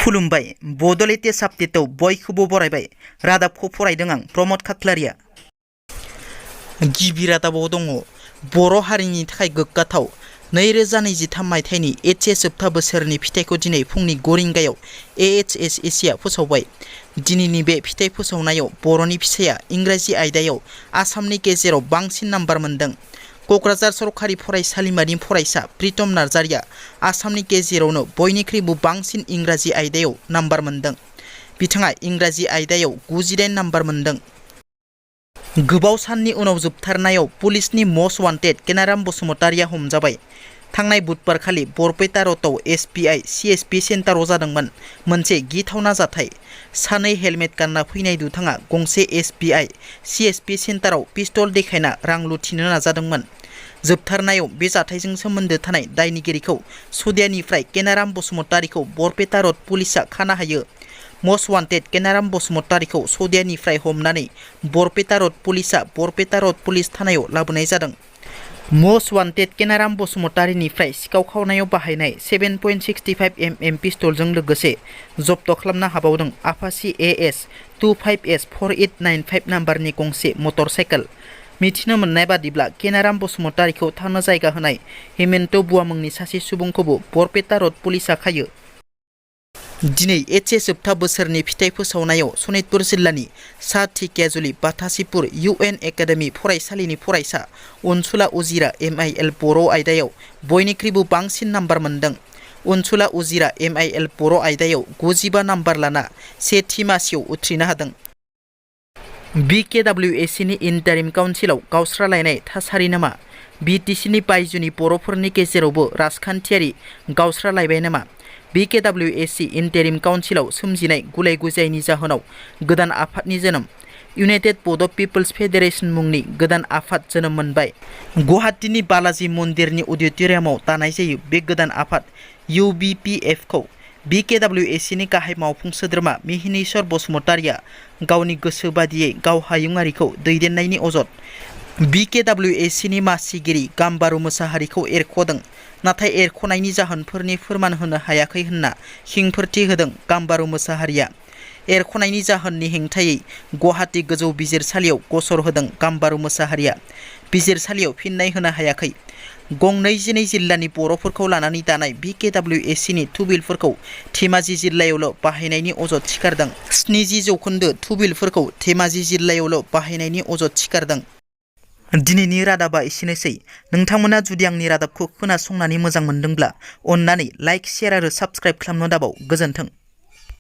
खुलुमबाय बड' लेटेस्ट आपडेटआव बयखौबो बरायबाय। रादाबखौ फरायदों आं प्रमद खाख्लारिया। गिबि रादाबाव दङ बर' हारिनि थाखाय गोग्गाथाव 2023 मायथाइनि एचएस जोबथा बोसोरनि फिथाइखौ दिनै फुंनि 9 रिंगायाव एएचएसएसीआ फोसावबाय। दिनैनि बे फिथाइ फोसावनायाव बर'नि फिसाया इंराजि आयदायाव आसामनि गेजेराव बांसिन नाम्बार मोनदों। क'क्राझार सरकारि फरायसालिमानि फरायसा प्रितम नार्जारिया आसामनि गेजेरावनो बयनिख्रुइबो बांसिन इंराजि आयदायाव नाम्बार मोनदों। बिथाङा इंराजि आयदायाव 98 नाम्बार मोनदों। गोबाव साननि उनाव जोबथारनायाव पुलिसनि मस्ट वान्टेड केनाराम बसुमतारिया हमजाबाय। थांनाय बुधबारखालि बरपेटा र'डआव एसबिआइ सिएसपि सेन्टाराव जादोंमोन मोनसे गिथावना जाथाय। सानै हेलमेट गानना फैनाय दुथाङा गंसे एसबिआइ सिएसपि सेन्टाराव पिस्तल देखायना रां लुथिनो नाजादोंमोन। जोबथारनायाव बे जाथायजों सोमोन्दो थानाय दायनिगिरिखौ सदियानिफ्राय केनाराम बसुमतारिखौ बरपेटा र'ड पुलिसआ खाना हायो। मस्ट वान्टेड केनाराम बसुमतारिखौ सदियानिफ्राय हमनानै बरपेटा र'ड पुलिसआ बरपेटा र'ड पुलिस थानायाव लाबोनाय जादों। मस्ट वान्टेड केनाराम बसुमतारिनिफ्राय सिखाव खावनायाव बाहायनाय 7.65 mm पिस्तलजों लोगोसे जब्द खालामनो हाबावदों आपाची एएस 25S4895 नाम्बारनि गंसे मटर साइकेल। मिथिनो मोननाय बादिब्ला केनाराम बसुमतारिखौ थानो जायगा होनाय हेमन्त बुवा मुंनि सासे सुबुंखौबो बरपेटा र'ड पुलिसआ खायो। दिनै एचएस जोबथा बोसोरनि फिथाइ फोसावनायाव सनितपुर जिल्लानि सा धेकियाजुलि बाथासिपुर इउएन एकाडेमि फरायसालिनि फरायसा अनसुला उजिरा MIL बर' आयदायाव बयनिख्रुइबो बांसिन नाम्बार मोनदों। अनसुला उजिरा MIL बर' आयदायाव 95 नाम्बार लाना सेथि मासियाव उथ्रिनो हादों। BKWACनि इन्टारिम काउन्सिलाव गावस्रालायनाय थासारि नामा? BTCनि बायजोनि बर'फोरनि गेजेरावबो राजखान्थियारि गावस्रालायबाय नामा? BKWAC इन्टारिम काउन्सिलाव सोमजिनाय गुलाय गुजायनि जाहोनाव गोदान आफादनि जोनोम। इउनाइटेड बड' पिपल्स फेडारेशन मुंनि गोदान आफाद जोनोम मोनबाय। गुवाहाटीनि बालाजी मन्दिरनि अडिट'रियामाव दानाय जायो बे गोदान आफाद UBPFखौ। BKWACनि गाहाय मावफुं सोद्रोमा मिहिनीश्वर बसुमतारिया गावनि गोसो बादियै गाव हायुङारिखौ दैदेननायनि अजद BKWACनि मासिगिरि गाम्बारु मोसाहारिखौ एरख'दों, नाथाय एरख'नायनि जाहोनफोरनि फोरमान होनो हायाखै होनना खेंफोरथि होदों गाम्बारु मोसाहारिया। एरख'नायनि जाहोननि हेंथायै गुवाहाटी गोजौ बिजिरसालियाव गसर होदों गाम्बारु मोसाहारिया। बिजिरसालियाव फिननाय होनो हायाखै। गं 22 जिल्लानि बर'फोरखौ लानानै दानाय BKWACनि थुबिलफोरखौ धेमाजि जिल्लायावल' बाहायनायनि अजद थिखारदों। 70% थुबिलफोरखौ धेमाजि जिल्लायावल' बाहायनायनि अजद थिखारदों। दिनैनि रादाबा एसेनोसै। नोंथांमोना जुदि आंनि रादाबखौ खोनासंनानै मोजां मोनदोंब्ला अन्नानै लाइक, शेयार आरो साबस्क्राइब खालामनो दाबाव। गोजोन्थों।